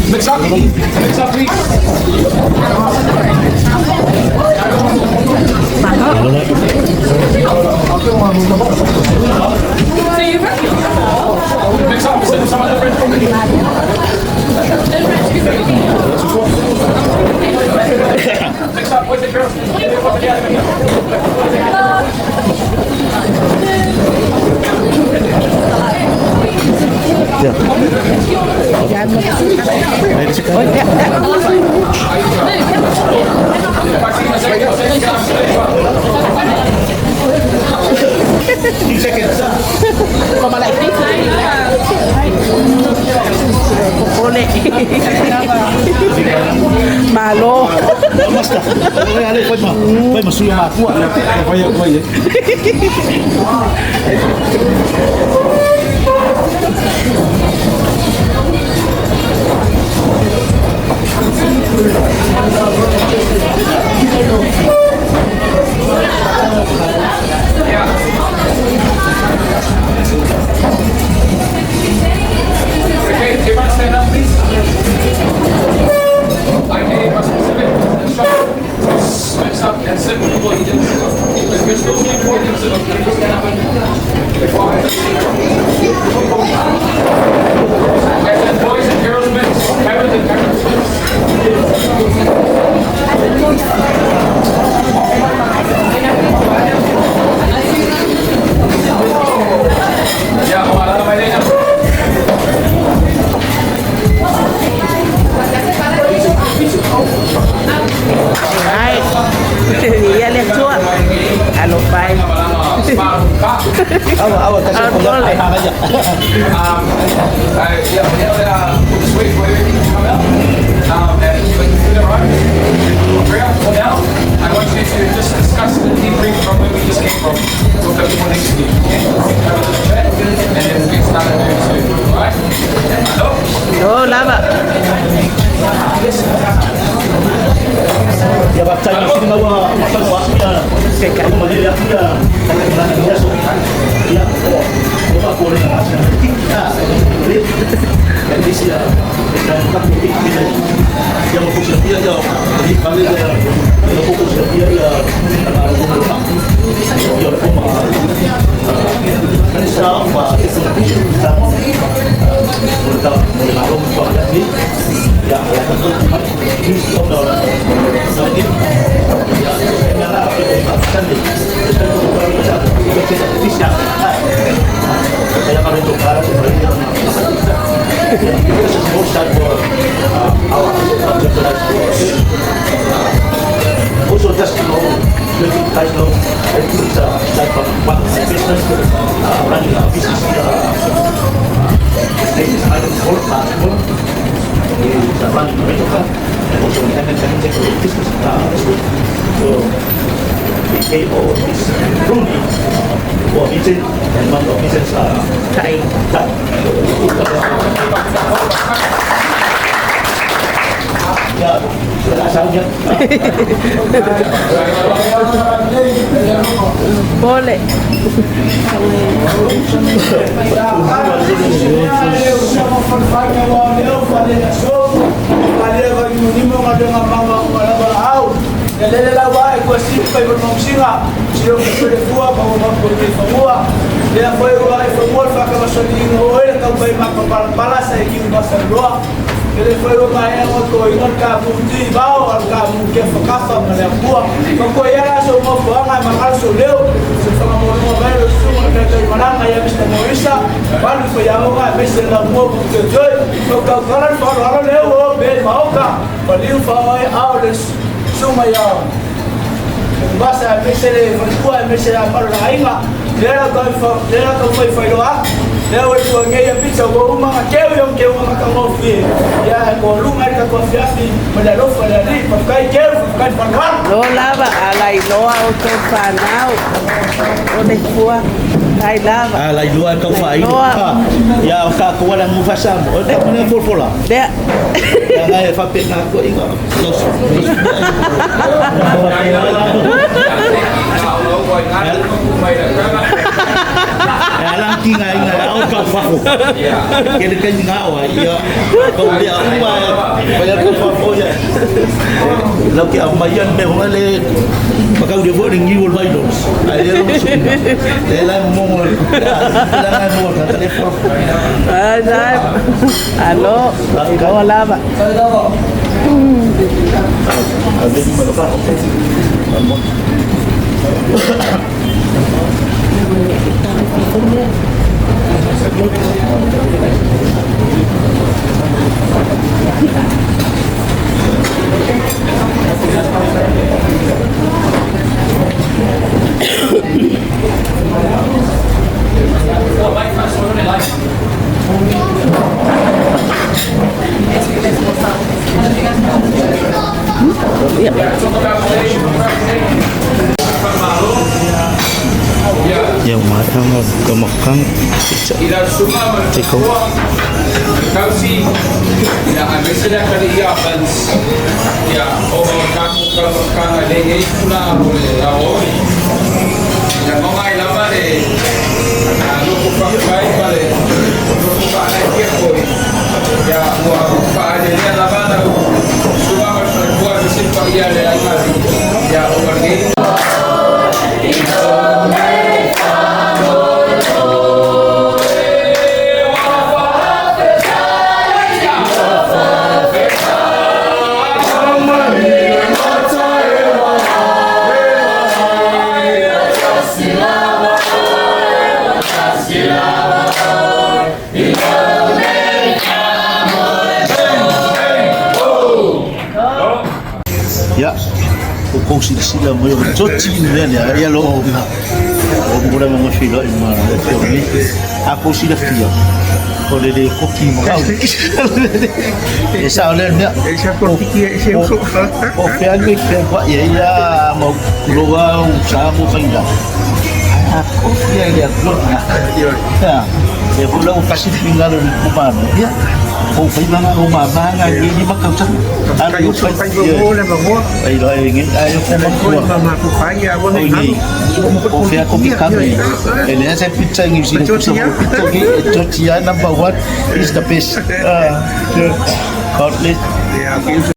Mix up. Mix up, please. Mix up. Sit somewhere different. Mix up. Boys and girls. Popole. Malo. Basta. Ale, fai ma. Fai ma suia ma kua. Fai fai. Okay, everyone stand up, please. I gave a specific instruction to mix up and sit with people you didn't sit with. If you're still people you didn't sit with, please stand up and be quiet. And then boys and girls mix, parents and parents mix. Yeah, wala na may Ai. Ia le tua. Alo pai. Awa awa kasi Ah, tole. Yeah, we'll just wait for everything to come out. And when you feel right, for now, I want you to just discuss the debrief from where we just came from with the people next to you. Okay? Have a little chat, and then we'll get started very soon. Alright? Hello? Oh, lava. Ya baca yang sini nawa makan waktunya. Aku mali ya ya. Ya so. Ya. Oh, aku boleh nak Ya. Dan di sini dan tak mungkin kita yang fokus dia ya. Jadi kali dia yang fokus dia ya. Ya, sama sama boleh maklum bahawa ni ya kaya kami itu para sebenarnya this is most time for our Also just to know, let you guys know, that it's like one business running a business this is item for platform is running a rental car and also we have a business so we gave all this Bruni for meeting and one of business Tai. time. Ya, sudah asalnya. Pole. Lele la wa e kua sipi pai mongsinga sio ke le fua pa mo ko te fua le foi wa e fua fa ka so ni o ele ka pai ma ka pala pala sa ki ba sa roa. E le fai o mai o ko inga ka puti vao al ka mu ke whakafa ma le apua. Ma ko ia la so mo fuanga ma ngalo so leo. Se whanga mo no mai lo sunga ka kai malanga ia Mr. Moisa. Palu fo ia oga me se la mo ku te joy. Ko ka kala fa alo leo o be maoka. Paliu fa oi au le sunga ia. Basa me se le fua me se la palo la inga. Lera ka fa lera ka fai fai loa. Lea ua tua ngei a pizza ua uma nga keu iong keu nga makangofie. Ia he ko lunga i ka tua fiafi ma le alofa le Alii. Faafetai keu, faafetai le faaaloalo. Lo lava a lailoa o tou fanau o le fua tai lava. A lailoa e tau faailo. Lailoa. Ia o tatou ala mu faasamo. O le tatou lea folafola. Lea. Leaga e faapena atu ai E ala ki ngā inga e ao tau whako. Ke le kaimi ngā oa, ia kau lea uma e whai atu whako ia. Lau ke au mai an me honga le pakau de fo le ngiu o vai los. Ai le lo suinga. Le la mo le la ngai mo ta le fo. Ai dai. Alo, loa lava. Ia matanga ka makang te kau. Ia, ua kou silasila mai o le toti le mea lea, ia lo o o mea ma feilai ma le afioga nei. A kou silafia, o le le koki ma kau. E sao lea le mea. O fea nui fea kwa ia ia ma kuloa u sa mo faila. Ai a koki ia le atua. Ia, e hula u kasi fingalo le kumano. Ia, o faimanga o mamanga i ni makau sa. Alu fai ai lo e ngi ai o kuma kua. O nei, o fea koki kame. E lea se pizza ngi sina kusa mo pizza ki e toti number one is the best. God bless.